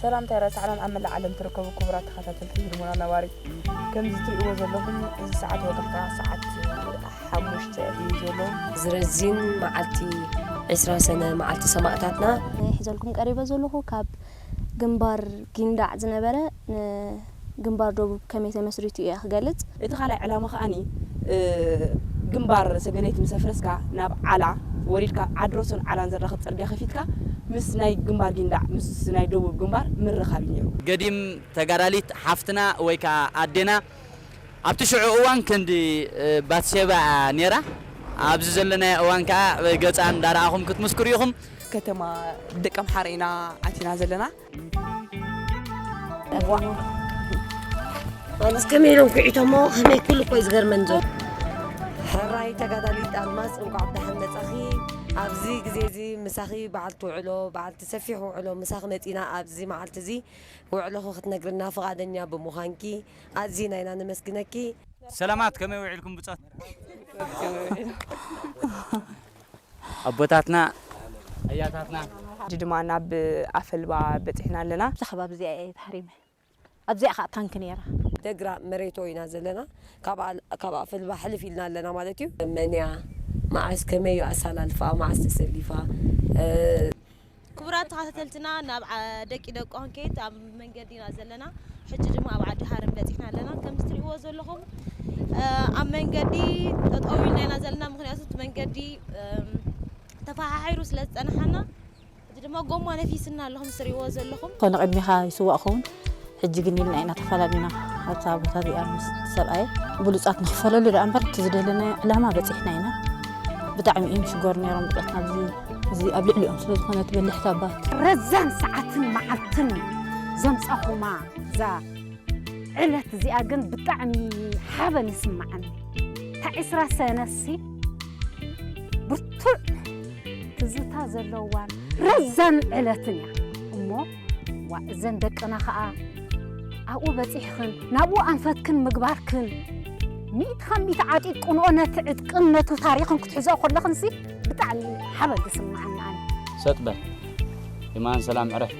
ሰላምታ ይረሳዕናን ኣብ መላእ ዓለም ትርከቡ ክቡራት ተኸታተልቲ ህድሞና ነባሪ። ከምዚ ትርእይዎ ዘለኹም እዚ ሰዓት ወጋሕታ ሰዓት ሓሙሽተ እዩ ዘሎ። ዝረዚን መዓልቲ ዕስራ ሰነ መዓልቲ ሰማእታትና። ሒዘልኩም ቀሪበ ዘለኹ ካብ ግንባር ጊንዳዕ ዝነበረ ንግንባር ደቡብ ከመይ ተመስሪቱ እየ ክገልጽ። እቲ ካልኣይ ዕላማ ከኣኒ፣ እ፣ ግንባር ሰገነይቲ ምስ ኣፍረስካ ናብ ዓላ ወሪድካ ዓድሮሶን ዓላን ዘራኽብ ጽርግያ ከፊትካ ምስ ናይ ግንባር ጊንዳዕ ምስ ናይ ደቡብ ግንባር ምርኻብ እዩ ነይሩ። ገዲም ተጋዳሊት ሓፍትና ወይ ከኣ ኣዴና ኣብቲ ሽዑ እዋን ክንዲ፣ እ፣ ባትሴባ ነይራ። ኣብዚ ዘለናዮ እዋን ከኣ ገጻ እንዳረኣኹም ክትምስክሩ ኢኹም። ከተማ ደቀምሓረ ኢና ኣቲና ዘለና። ኣነስ ከመይ ኢሎም ኩዒቶሞ ከመይ ኩሉ እኮ እዩ ዝገርመን ዘሎ። ሕራይ ተጋዳሊት ኣልማዝ እንቋዕ ብደሓን መጻኺ። ኣብዚ ግዜ እዚ ምሳኺ በዓልቲ ውዕሎ በዓልቲ ሰፊሕ ውዕሎ ምሳኺ መጺና ኣብዚ መዓልቲ እዚ ውዕሎኺ ክትነግርና ፍቓደኛ ብምዃንኪ ኣዚና ኢና ነመስግነኪ። ሰላማት ከመይ ውዒልኩም ብጾት? ኣቦታትና ኣያታትና ሕጂ ድማ ናብ ኣፈልባ በጺሕና ኣለና። ኣብዛ ከባቢ እዚኣ እየ ተሃሪመ። ኣብዚኣ ከዓ ታንክ ነይራ። ደግራ መሬቶ ኢና ዘለና ካብ ኣል- ካብ ኣፈልባ ሕልፍ ኢልና ኣለና ማለት እዩ። መንያ መዓስ ከመይ እዩ ኣሳላልፋ መዓስ ተሰሊፋ እ፣ ክቡራት ተኸታተልትና ናብ ዓ- ደቂ ደቆ ክንከይድ ኣብ መንገዲ ኢና ዘለና። ሕጂ ድማ ኣብ ዓዲ ሃረም በፂሕና ኣለና። ከምዚ ትሪእዎ ዘለኹም እ፣ ኣብ መንገዲ ጠጠው ኢልና ኢና ዘለና። ምክንያቱ እቲ መንገዲ እም፣ ተፈሓሒሩ ስለ ዝፀናሓና ሕጂ ድማ ጎማ ነፊስና ኣለኹም ትሪእዎ ዘለኹም። ኮነ ቅድሚኻ ይስዋእ ኸውን ሕጂ ግን ኢልና ኢና ተፈላለና ኣብታ ቦታ እዚኣ ምስ ሰብኣየ ብሉፃት ንኽፈለሉ ደኣ እምበር እቲ ዝደለናዮ ዕላማ በፂሕና ኢና። ብጣዕሚ እዮም ሽጎር ነይሮም ብፆትና ኣብዚ እዚ ኣብ ልዕሊኦም ስለ ዝኾነ ትበልሕ ታባት ረዛን ሰዓትን መዓልትን ዘምጻኹማ እዛ ዕለት እዚኣ ግን ብጣዕሚ ሓበን ይስምዓኒ። እታ ዕስራ ሰነሲ ብርቱዕ ትዝታ ዘለዋን ረዛን ዕለትን እያ እሞ ዋ እዘን ደቅና ኸኣ ኣብኡ በጺሕኽን ናብኡ ኣንፈትክን ምግባርክን ሚእቲ ካብ ሚእቲ ዓጢቅክንኦ ነቲ ዕጥቅን ነቱ ታሪኽን ክትሕዝኦ ከለኽንሲ ብጣዕሚ ሓበን ዝስምዓኒ ኣነ። ሰጥ በል። ኢማን ሰላም ዕረፍ።